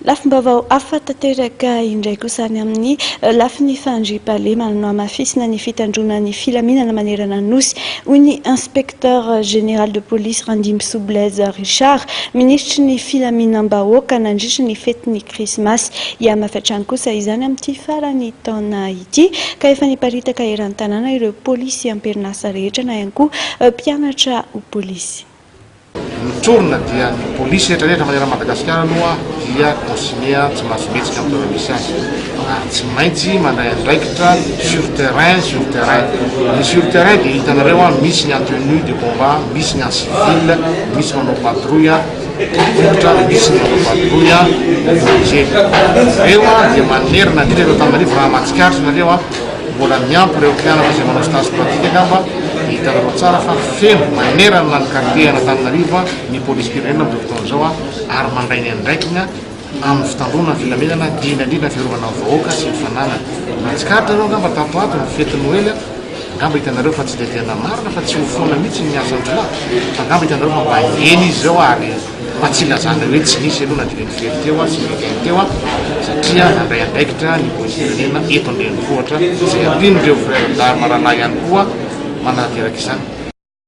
Lafim-baovao hafa tanteraka indray kosa any amin'ny lafiny fandriampahalemana. Nohamafisina ny fitandroana ny filaminana manerana ny Nosy, hoy ny Inspecteur Général de Police Randimbisoa Blaise Richard, minisitry ny filaminam-bahoaka nandritra ny fetin'ny Krismasy. Hihamafy hatrany kosa izany amin'ity faran'ny taona ity, ka efa niparitaka eran'ny tanàna ireo polisy am-perinasa rehetra na ihany koa mpianatra ho polisy. Ny tsorina dia ny polisy rehetra rehetra manerana Madagasikara aloha dia consigné tsy mahazo mihetsika amin'ny toerana misy azy ary tsy maintsy mandray andraikitra sur terrain sur terrain. Ny sur terrain dia hitanareo an, misy ny en tenue de combat, misy ny en civil, misy manao patrouille tongotra, misy ny manao patrouille motorisé. Ireo an dia manerana indrindra eto Antananarivo raha mahatsikaritra nareo an, Mbola miampy ireo mpianatra izay manao stage pratique angamba dia hitanareo tsara fa feno manerana ny quartier an'Antananarivo ny polisim-pirenena amin'izao fotoana izao ary mandray ny andraikiny amin'ny fitandroana ny filaminana indrindra indrindra ny fiarovana ny vahoaka sy ny fananany. Raha tsikaritra nareo angamba tato ato ny fety Noely angamba hitanareo fa tsy dia tena marina fa tsy ho foana mihitsy ny asan-jiolahy fa angamba hitanareo fa mba hena izy izao ary Fa tsy ilazana hoe tsy nisy aloha nandritra ny fery teo sy ny week-end teo satria nandray andraikitra ny polisim-pirenena eto an-drenivohitra izay ampian'ireo frères d'armes rahalahy ihany koa manatanteraka izany.